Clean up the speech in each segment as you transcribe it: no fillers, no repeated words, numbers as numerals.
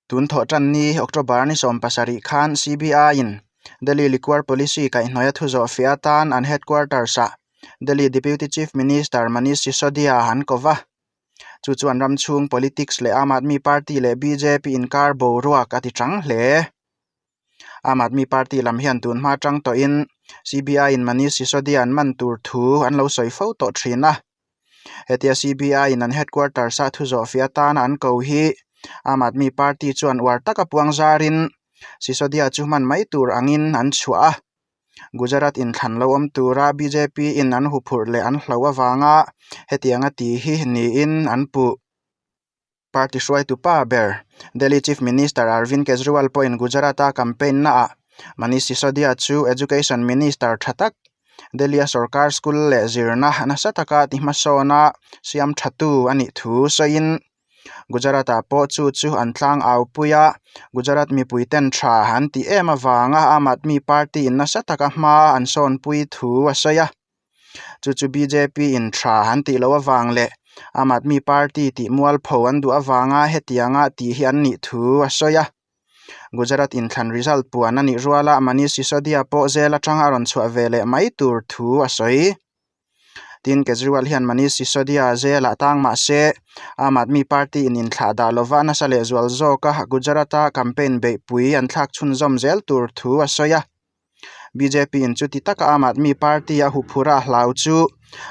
Tun thawh tan ni October ni 17 khan CBI-in Delhi Liquor Policy kaihhnawih a thu zawh fiah atan an headquarters-ah Delhi Deputy Chief Minister Manish Sisodia an ko va. Chu chuan ram chhung politics leh Aam Aadmi Party leh bjp inkar boruak a ti chang hle. Aam Aadmi Party lam hian tun hma tang tawhin CBI-in Manish Sisodia an man tur thu an lo sawi fo tawh thin a. Hetia CBI-in an headquarters-a thu zawh fiah atana an ko hi Aam Aadmi Party chuan uar taka puang zarin Sisodia chu hman mai tur angin an chhuah a. Gujarat inthlan lo awm tura BJP-in an huphurh leh an hloh avanga hetianga ti hi niin an puh. Party hruaitu pa ber, Delhi Chief Minister Arvind Kejriwal pawhin Gujarat-a campaign naah Manish Sisodia chu Education Minister tha tak, Delhi-a sorkar school leh zirna nasa taka ti hmasawna siam thatu a nih thu sawiin Gujarat-ah pawh chu chu an tlang au pui a, Gujarat mipuiten tha an tih em avanga Aam Aadmi Party-in nasa taka hma an sawnpui thu a sawi a. Chu chu BJP-in tha an tih loh avang leh Aam Aadmi Party tih mualpho an duh avanga hetianga tih hi an nih thu a sawi a. Gujarat inthlan result puan a nih ruala Manish Sisodia pawh zel atanga a rawn chhuah ve leh mai tur thu a sawi. Tin, Kejriwal hian Manish Sisodia zelah tang mah se, Aam Aadmi Party-in inthlah dah lova nasa lehzual zawka Gujarat-a campaign beihpui an thlak chhunzawm zel tur thu a sawi a. BJP-in chuti taka Aam Aadmi Party a huphurh a hlau chu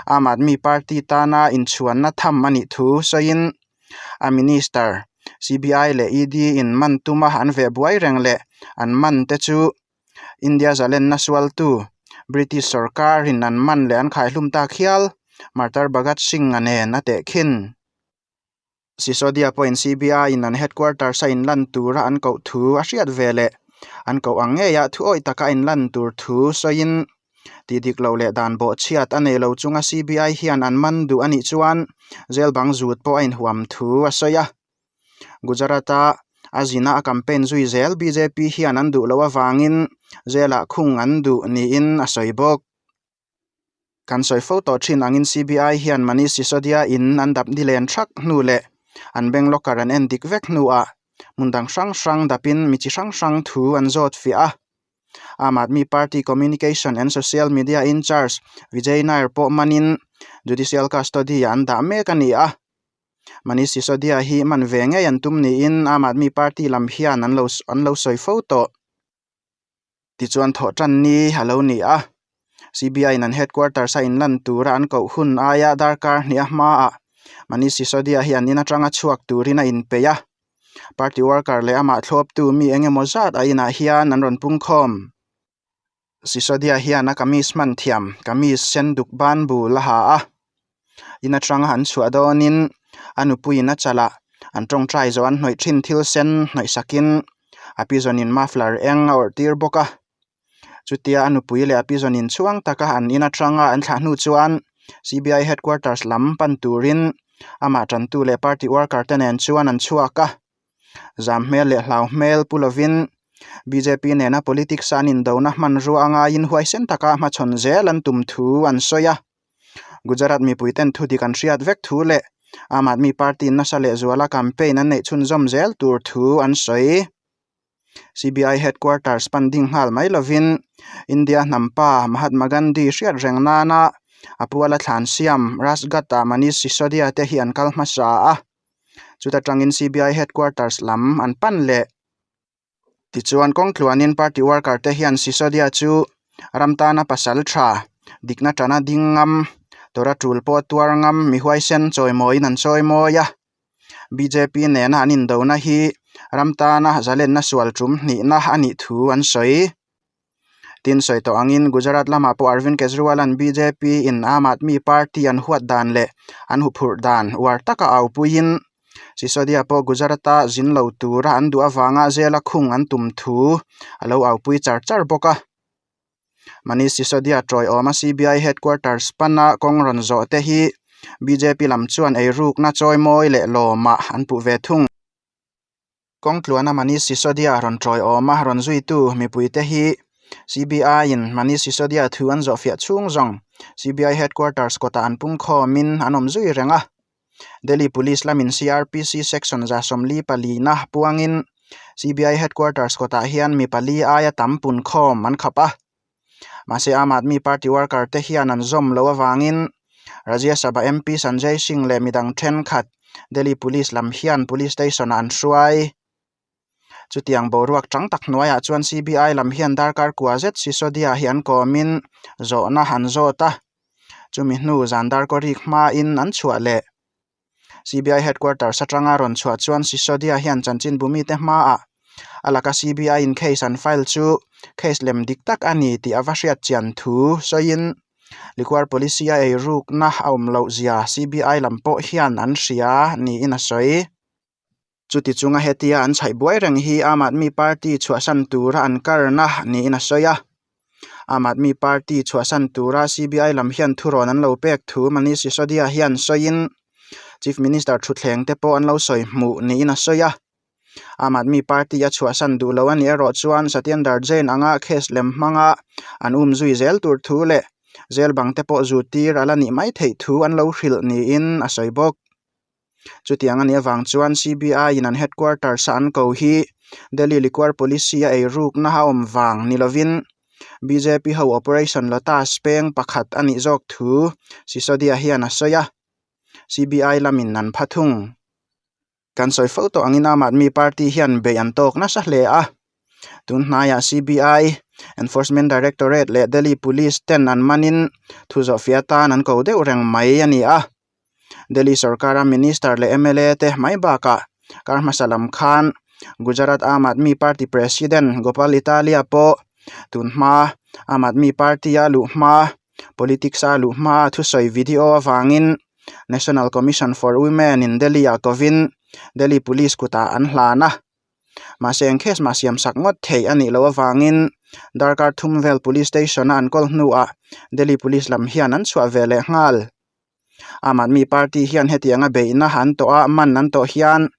Aam Aadmi Party tana inchhuanna tham a nih thu sawiin a minister CBI leh ED-in man tuma an veh buai reng leh an man te chu India zalenna sualtu British sorkarin an man leh an khaihlum tak hial Martyr Bhagat Singh-a nen a tehkhin. Sisodia pawhin CBI-in an headquarters a inlan tura an koh thu a hriat ve leh an koh ang ngeiah thu awih taka a inlan tur thu sawiin tih dik loh leh dan bawhchhiat a nei lo chunga CBI hian an man duh a nih chuan jail bang zut pawh a inhuam thu a sawi a. Gujarat-a a zina a campaign zui zel bjp hian an duh loh avangin jail-ah khung an duh niin a sawi bawk. Kan sawi fo tawh thin angin CBI hian Manish Sisodia in an dap nilen thak hnu leh an bank locker an en dik vek hnuah hmun dang hrang hrang dapin mi chi hrang hrang thu an zawt fiah a. Aam Aadmi Party Communication and Social Media in-charge Vijay Nair pawh manin judicial custody ah an dah mek a ni a. Manish Sisodia hi man ve ngei an tum niin Aam Aadmi Party lam hian an lo an lo sawi fo tawh. Tichuan thawh tan ni a lo ni a, CBI in an headquarters a inlan tura an koh hun aia darkar hnih a hmaah Manish Sisodia hi an in atanga chhuak turin a inpeih a, party worker leh amah thlawptu mi eng emaw zat a inah hian an rawn pungkhawm. Sisodia hian a kamis hman thiam kamis sen duk ban bul a ha a, in atanga an chhuah dawnin a nupuiin a chalh a, an tawngtai zawh an hnawih thin thil sen hnawih sakin a pizawnin muffler eng a awrh tir bawk a chutia a nupui leh a pizawnin chhuang taka an in atanga an thlah hnu chuan CBI headquarters lam pan turin amah tantu leh party worker te nen chuan an chhuak a zam hmel leh hlau hmel pu lovin bjp nena politics a an indona hmanrua a ngaiin huaisen taka hmachhawn zel an tum thu an sawi a. Gujarat mipuiten thu dik an hriat vek thu leh Aam Aadmi Party nasa lehzuala campaign an neih chhunzawm zel tur thu an sawi. CBI headquarters pan ding nghal mai lovin India hnampa Mahatma Gandhi hriat reng nana a puala thlan siam Rajghat-ah Manish Sisodia te hi an kal hmasa a, chuta tangin CBI headquarters lam an pan leh. Tichuan kawng tluanin party worker te hian Sisodia chu ram tana pasal tha, dikna tana ding ngam, tora tul pawh tuar ngam mi huaisen chawimawiin an chawimawi a. Bjp nena an indona hi ram tana zalenna sual tum hnihna a nih thu an sawi. Tin sawi tawh angin Gujarat lamah pawh Arvind Kejriwal-a'n bjp in Aam Aadmi Party an huat dan leh an huphurh dan uar taka aupuiin Sisodia pawh Gujarat-a zin lo tura an duh avanga zela khung an tum thu a lo aupui char char bawk a. Manish Sisodia tawiawma CBI headquarters pana kawng rawn zawh te hi bjp lam chuan eirukna chawimawi leh lawmah an puh ve thung. Kawng tluana Manish Sisodia rawn tawiawma rawn zuitu mipuite hi CBI-in Manish Sisodia thu an zawhfiah chhung zawng CBI headquarters kawtah an pungkhawmin an awm zui reng a. Delhi Police lamin CrPC section 144 puangin. CBI headquarters kawtah hian mi pali aia tam punkhawm an khap a. Mahse Aam Aadmi Party worker te hian an zawm loh avangin Rajya Sabha MP Sanjay Singh leh midang thenkhat Delhi Police lam hian Police Station ah an hruai. Chutiang boruak chang tak hnuaiah chuan CBI lam hian darkar kua zet Sisodia hi an kawmin zawhna an zawt a, chumi hnu zan darkaw rik hmain an chhuah leh. CBI headquarters atanga rawn chhuah chuan Sisodia hian chanchinbu mite hmaah a laka CBI in case an file chu case lem dik tak a ni tih a va hriat chian thu sawiin Liquor Policy a eirukna a awm loh zia CBI lam pawh hian an hria niin a sawi. Chuti chunga hetia an chhaih buai reng hi Aam Aadmi Party chhuahsan tura an karna niin a sawi a. Aam Aadmi Party chhuahsan tura CBI lam hian thurawn an lo pek thu Manish Sisodia hian sawiin Chief Minister thutthleng te pawh an lo sawi hmuh niin a sawi a. Aam Aadmi Party a chhuahsan duh lo a nih erawh chuan Satyendar Jain anga case lem hmanga an umzui zel tur thu leh zel bang te pawh zut tir a la nih mai theih thu an lo hrilh niin a sawi bawk. Chutiang a nih avang chuan CBI in an headquarters a an ko hi Delhi Liquor Policy a eirukna a awm vang ni lovin bjp ho Operation Lotus peng pakhat a nih zawk thu Sisodia hian a sawi a, CBI lamin an pha thung. Kan sawi fo tawh angin Aam Aadmi Party hian beih an tawk nasa hle a, tun hnaiah CBI, Enforcement Directorate leh Delhi Police ten an manin thu zawhfiah atan an ko deuh reng mai a ni a. Delhi sorkara Minister leh mla te mai bakah kar hmasa lam khan Gujarat Aam Aadmi Party President Gopal Italia pawh tun hma Aam Aadmi Party a luh hma politics a luh hma a thusawi video avangin National Commission for Women in Delhi ah kovin Delhi Police kutah an hlan a. Mahse eng case mah siam sak ngawt theih a nih loh avangin darkar thum vel Police Station a an kawl hnuah Delhi Police lam hian an chhuah ve leh nghal. Aam Aadmi Party hian hetianga beihna an tawh a, man an tawh hian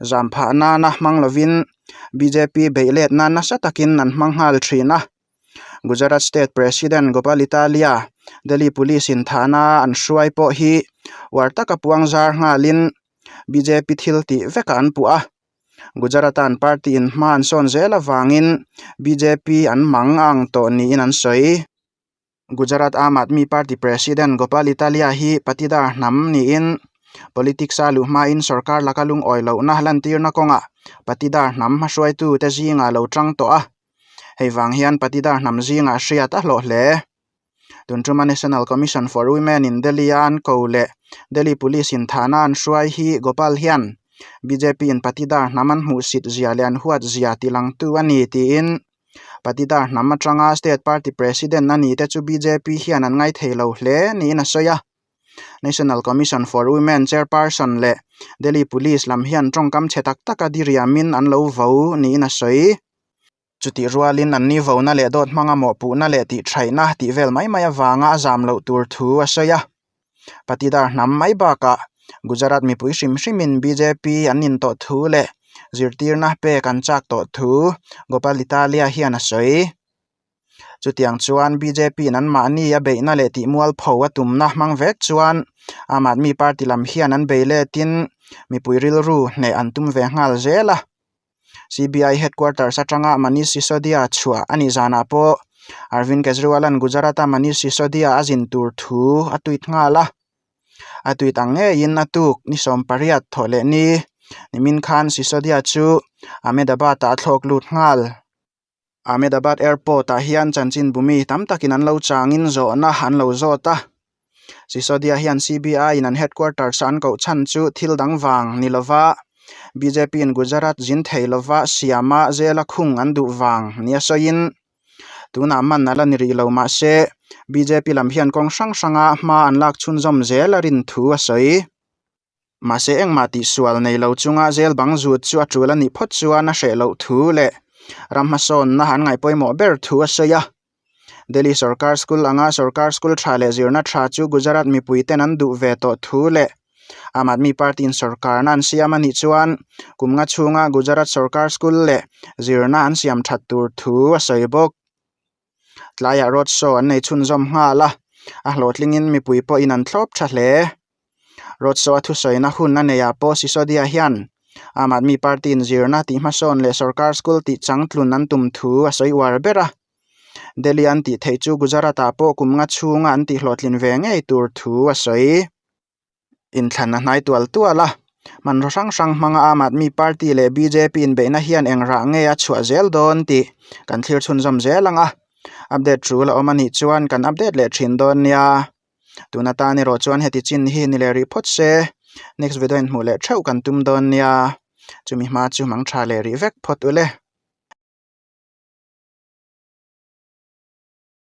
zam phah nana hmang lovin bjp beih let nan nasa takin an hmang nghal thin a. Gujarat State President Gopal Italia Delhi Police in thahna an hruai pawh hi uar taka puang zar nghalin bjp thil tih vekah an puh a. Gujarat-a an party in hma an sawn zel avangin bjp an mang a ang tawh niin an sawi. Gujarat Aam Aadmi Party President Gopal Italia hi Patidar hnam niin politics a luh hmain sorkar laka lungawi lohna lantirna kawngah Patidar hnam hmahruaitu te zingah lo tang tawh a, hei vang hian Patidar hnam zingah hriat a hlawh hle. Tun tuma National Commission for Women in Delhi a an ko leh Delhi Police in thahna an hruai hi Gopal hian bjp in Patidar hnam an hmuhsit zia leh an huat zia tilangtu a ni tiin Patidar hnam atanga State Party President a ni te chu bjp hian an ngaithei lo hle niin a sawi a. National Commission for Women Chairperson leh Delhi Police lam hian tawngkam chhe tak taka diriamin an lo vo niin a sawi. Chutih rualin an ni vona leh dawt hmanga mawhpuhna leh tihṭhaihna tih vel mai mai avanga a zam loh tur thu a sawi a. Patidar hnam mai bakah Gujarat mipui hrim hrimin bjp an in tawh thu leh zirtirna pek an chak tawh thu Gopal Italia hian a sawi. Chutiang chuan bjp in anmahni a beihna leh tihmualpho a tumna hmang vek chuan Aam Aadmi Party lam hian an bei letin mipui rilru hneh an tum ve nghal zel a. CBI headquarters atanga Manish Sisodia chhuah a nih zanah pawh Arvind Kejriwal-a'n Gujarat-a Manish Sisodia a zin tur thu a tweet nghal a. A tweet ang ngeiin a tuk ni 18 thawh leh ni nimin khan Sisodia chu Ahmedabad-ah a thlawk lut nghal. Ahmedabad Airport-ah hian chanchinbu mi tam takin an lo changin zawhna an lo zawt a. Sisodia hian CBI-in an headquarters a an koh chhan chu thil dang vang ni lova BJP-in Gujarat zin thei lova siama zela khung an duh vang nia sawiin tunah man a la ni rih lo mahse BJP lam hian kawng hrang hranga hma an lak chhunzawm zel a rin thu a sawi. Mahse engmah tihsual nei lo chunga zel bang zut chu a tul a nih phawt chuan a hreh loh thu leh ram hmasawnna an ngaih pawimawh ber thu a sawi a. Delhi sorkar school anga sorkar school tha leh zirna tha chu Gujarat mipui ten an duh ve tawh thu leh Aam Aadmi Party in sorkarna an siam a nih chuan kum nga chhunga Gujarat sorkar school leh zirna an siam that tur thu a sawi bawk. Tlaiah road show an nei chhunzawm nghal a, a hlawhtlingin mipui pawhin an thlawp tha hle. Road show a thusawina hun a neiah pawh Sisodia hian Aam Aadmi Party-in zirna tih hmasawn leh sorkar school tih changtlun an tum thu a sawi uar ber a. Delhi an tih theih chu Gujarat-ah pawh kum nga chhunga an tih hlawhtlin ve ngei tur thu a sawi. Inthlan a hnai tual tual a, hmanraw hrang hrang hmanga Aam Aadmi Party leh bjp inbeihna hian eng rah nge a chhuah zel dawn tih kan thlir chhunzawm zel ang a, update tul a awm a nih chuan kan update leh thin dawn nia. Tun atan erawh chuan heti chin hi ni leh rih phawt se, next video in hmuh leh theuh kan tum dawn nia, chumi hma chu mang tha leh rih vek phawt ule.